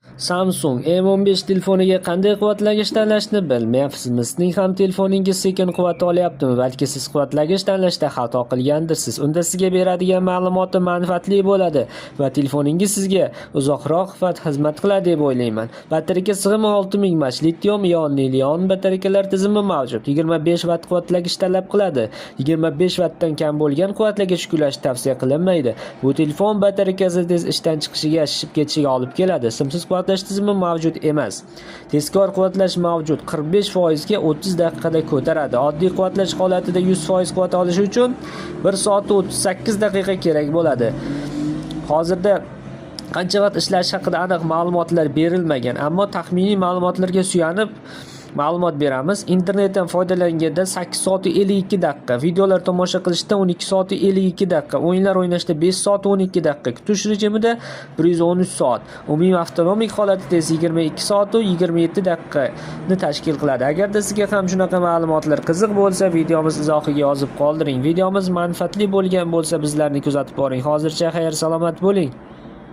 Samsung M15 telefoniga qanday quvvatlagich tanlashni bilmayapsizmi? Sizning ham telefoningiz sekin quvvat olyaptimi? Balki siz quvvatlagich tanlashda xato qilgandirsiz. Unda sizga beradigan ma'lumotim manfaatli bo'ladi va telefoningiz sizga uzoqroq vaqt xizmat qiladi deb o'ylayman. Batareyka sig'imi 6000 mAh, litium ion batareykalar tizimi mavjud. 25 vatt quvvatlagich talab qiladi. 25 vattdan kam bo'lgan quvvatlagich ulash tavsiya qilinmaydi. Bu telefon batareykasi tez ishdan chiqishiga, shishib ketishiga olib keladi. Simsiz quvvatlash tizimi mavjud emas. Tezkor quvvatlash mavjud. 45% ga 30 daqiqada ko'taradi. Oddiy quvvatlash holatida 100% quvvat olish uchun 1 soat 38 daqiqa kerak bo'ladi. Hozirda qancha vaqt ishlashi haqida aniq ma'lumotlar berilmagan, ammo taxminiy ma'lumotlarga suyanib ma'lumot beramiz. Internetdan foydalanganda 8 soat 52 daqiqa, videolar tomosha qilishda 12 soat 52 daqiqa, o'yinlar o'ynashda 5 soat 12 daqiqa, kutish rejimida 113 soat, umumiy avtonomik holatida esa 22 soat 27 daqiqani tashkil qiladi. Agarda sizga ham shunaqa ma'lumotlar qiziq bo'lsa, videomiz izohiga yozib qoldiring. Videomiz manfaatli bo'lgan bo'lsa, bizlarni kuzatib boring. Hozircha xayr, salomat bo'ling.